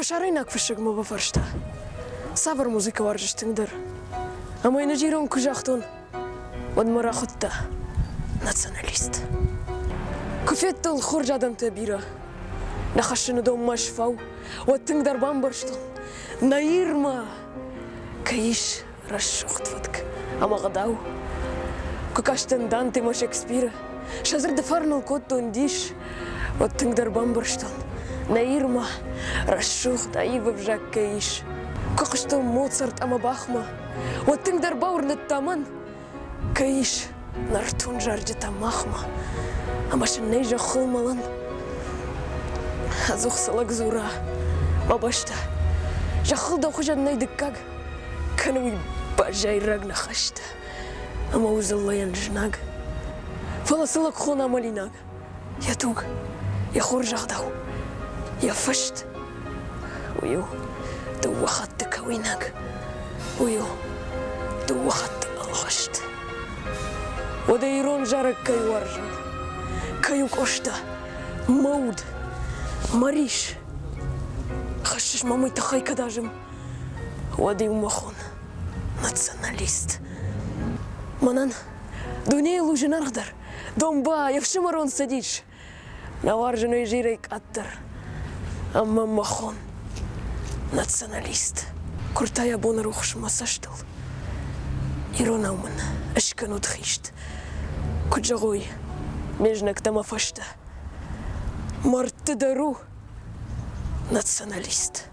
Фӕсарӕйнаг фыссӕг мӕ бафарста, цавӕр музыкӕ уарзыс тынгдӕр? Ӕмӕ йын ӕз ирон куы загътон, уӕд мӕ рахуыдта националист. Куы федтон хорз адӕмтӕ бирӕ, нӕ хӕссыны донмӕ сфау, уӕд тынгдӕр бамбӕрстон, нӕ Ирмӕ кӕй ис рӕсугъд фӕтк ӕмӕ гъдау. Куы кастӕн Данте ӕмӕ Шекспиры, сӕ дзырды фарныл кодтон дис, уӕд тынгдӕр бамбӕрстон, нӕ Ирмӕ рӕсугъд аив ӕвзаг кӕй ис. Куы хъуыстон Моцарт ӕмӕ Бахмӕ, уӕд тынгдӕр бауырныдта мӕн, кӕй ис нӕртон зарджытӕ махмӕ, ӕмӕ сын нӕй зӕххыл мӕлӕн. Ӕдзух цы лӕг дзура, мӕ бӕстӕ, зӕххыл дӕу хуызӕн нӕй дыккаг, кӕны уый базайраг ныхӕстӕ ӕмӕ у дзыллӕйӕн знаг. Фӕлӕ цы лӕг хона мӕлинаг, йӕ туг, йӕ хорз ӕгъдау, йӕ фыст, уый у дыууӕ хатты кӕуинаг, уый у дыууӕ хатты ӕлгъыст. Уӕдӕ ирон зарӕг кӕй уарзын, кӕй у Къоста, мӕ уд, мӕ рис. Хӕссыс мӕм уый тыххӕй кӕд азым, уӕд-иу мӕ хон националист. Мӕнӕн дунейыл у зынаргъдӕр, домбай, ӕфсымӕрон цӕдис. Нӕ уарзын уый зирӕй къаддӕр, ӕмӕ мӕ хон националист. Куырта йӕ боны рухс мӕ цӕстыл. Иронау мын ыскӕнут хист. Куыд зӕгъой, ме знӕгтӕ мӕ фӕстӕ. Мӕрдты дӕр у националист.